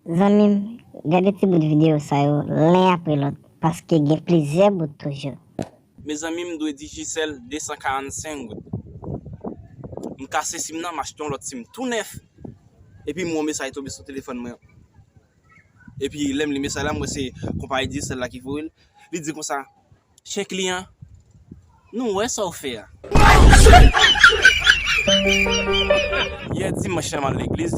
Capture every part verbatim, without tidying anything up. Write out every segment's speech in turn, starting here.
Zanmi m, gade ti bout videyo sa yo, len apre lòt, paske gen plizyè bout toujou. Mezanmi, m dwe Digicel de san karannsenk goud. M kase sim nan, m achte yon lòt sim tou nèf. Epi m wè yon mesaj tonbe sou telefòn mwen an. Epi lè m li mesaj la, m wè se konpayi Digicel la ki voye l. Li di konsa, "Chè kliyan, nou wè sa w fè a." Yè dimanch la, m al legliz,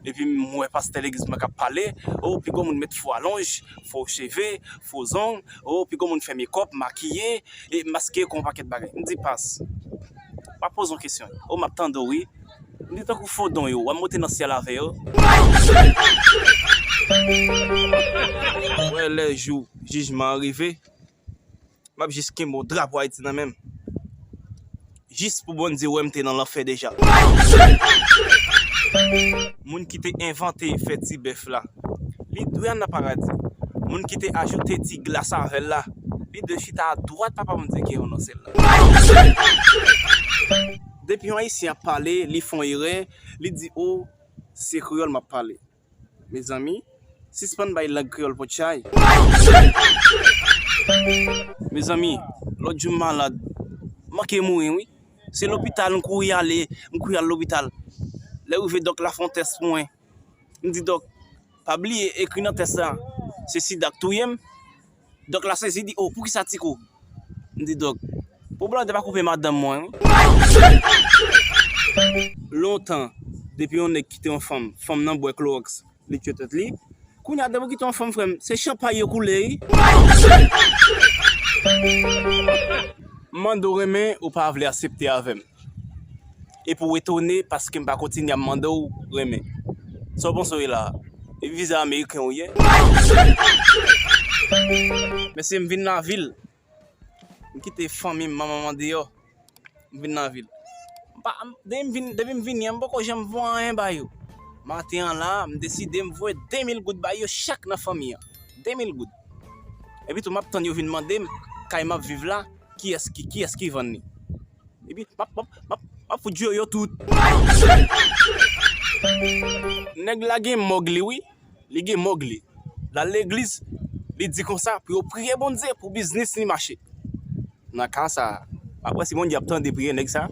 epi m wè pastè legliz mwen k ap pale, "O, pi gwo moun met fo alonj, fo cheve, fo zong, o, pi gwo moun fè mekòp, makiye, e maske kon yon pakèt bagay." M di, "Pas, m ap poze yon kesyon. O, m ap tande w, wi." M di, "Tankou fodon yo, w ap monte nan syèl avè yo?" Wè, lè jou jijman an rive, m ap jis kenbe yon drapo Ayiti nan men m. Jis pou Bondye wè m te nan lanfè deja. Moun ki te envante fè ti bèf la, li dwe al nan paradi. Moun ki te ajoute ti glas avè l la, li dwe chita adwat Papa Bondye gen yon nan syèl la. Depi yon Ayisyen ap pale, li fè yon erè, li di, "O, se kreyòl m ap pale." Mezanmi, sispann bay lang kreyòl potchay. Mezanmi, lòt jou m malad, m manke mouri, wi. Se lopital m kouri ale, m kouri al lopital. Lè rive dòk la fè yon tès pou mwen. M di dòk, "Pa bliye ekri nan tès la, se sida k touye m." Dòk la sezi, di, "O, poukisa Tiko?" M di dòk, "Pou blan te pa koupe madanm mwen, wi." Lontan, depi yon nèg kite yon fanm, fanm nan bwè klowòks, li tye tèt li. Kounye a, depi w kite yon fanm, frè m, se chanpay yo koule, wi. M mande w renmen, ou pa vle aksepte avè m. Epi w etone paske m pa kontinye ap mande w renmen. Sa w panse w ye la a? E viza ameriken w ye? Mesye, m vin lavil. M kite fanmi m, manman m andeyò. M vin lavil. M pa, m, depi m vin, depi m vini an, m poko janm voye anyen ba yo. Maten an la, m deside m voye de mil goud ba yo chak nan fanmi an. De mil goud. Epi tou, m ap tann yo vin mande m, kay m ap viv la, kiyès ki, kiyès ki vann li. Epi, m ap, m ap, m ap, m ap fout jwe yo tout. Nèg la gen mòg li, wi. Li gen mòg li. L al legliz, li di konsa pou yo priye Bondye pou biznis li mache. Nan ka sa a, m ap wè si Bondye ap tande priyè nèg sa a.